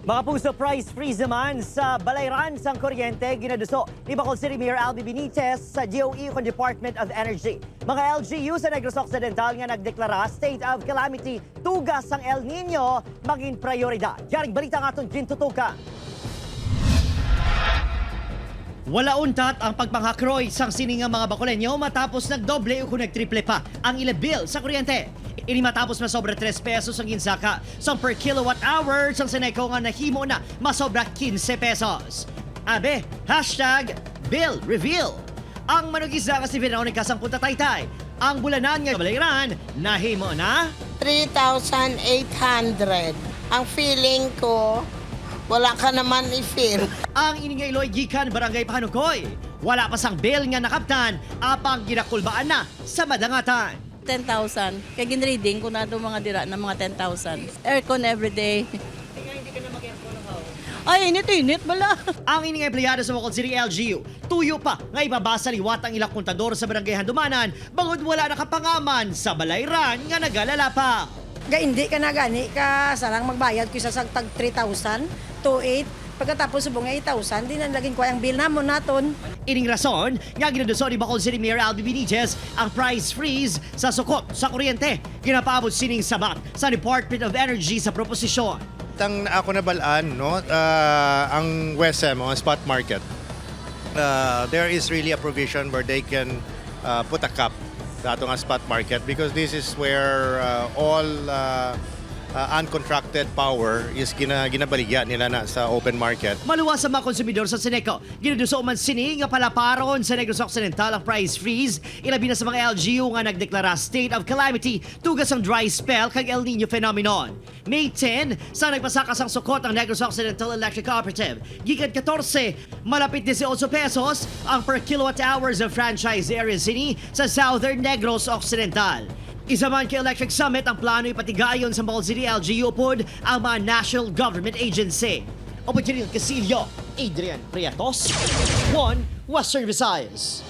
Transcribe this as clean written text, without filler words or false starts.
Mga puso, price freeze naman sa balayran sang kuryente ginaduso ni Bacolod City Mayor Albee Benitez sa DOE kon Department of Energy. Mga LGU sa Negros Occidental nga nagdeklara state of calamity tugas sang El Nino maging prioridad. Yaring balita nga aton gintutukan. Wala untat ang pagpanghakroy sang sining nga mga Bacoleño matapos nagdoble o kung nagtriple pa ang ila bill sa kuryente. Ini matapos masobra 3 pesos ang ginsaka sa per kilowatt hour sang Ceneco nga nahimo na masobra 15 pesos. Abe, #BillReveal. Ang manug-isda nga si Veronica sang Punta Taytay. Ang bulanan nga balayran nahimo na 3,800. Ang feeling ko, wala ka naman i-feel. Ang iningay Iloy gikan Barangay Pahanukoy. Wala pa sang bill nga nakaptan apang ginakulbaan na sa madangatan. 10,000. Kaya ginreading ko na itong mga dira ng mga 10,000. Aircon everyday. Ay, init, init bala. Ang ining empleyado sa Bacolod City LGU, tuyo pa nga ibabasa liwat ang ilang kontador sa barangay Handumanan bangod wala nakapangaman sa balayran nga nagalala pa. Ga hindi ka na gani ka sarang magbayad ko sa tag 3,000 to 8, pagkatapos subong 8,000 di na laging ko ang bill namo naton. Ining rason nga ginaduso ni Bacolod City Mayor Albee Benitez ang price freeze sa sukot sa kuryente. Ginapaabot sining sabat sa Department of Energy sa proposisyon. Ang ako nabalaan, no, ang WESM, ang spot market, there is really a provision where they can put a cap sa atong spot market because this is where all uncontracted power is ginabaligya nila na sa open market. Maluwas sa mga konsumidor sa Ceneco. Ginaduso man sini nga palaparon sa Negros Occidental ang price freeze. Ilabi na sa mga LGU nga nagdeklara state of calamity tugas ang dry spell kag El Nino phenomenon. May 10, sa nagpasaka sang sukot ang Negros Occidental Electric Cooperative. Gikan 14, malapit 18 pesos ang per kilowatt hours of franchise area sini sa Southern Negros Occidental. Isa man kay Electric Summit ang plano ipatigayon sa Bacolod City LGU pod ang mga national government agency. Opo Casillo, Adrian Prietos, 1 Western Visayas.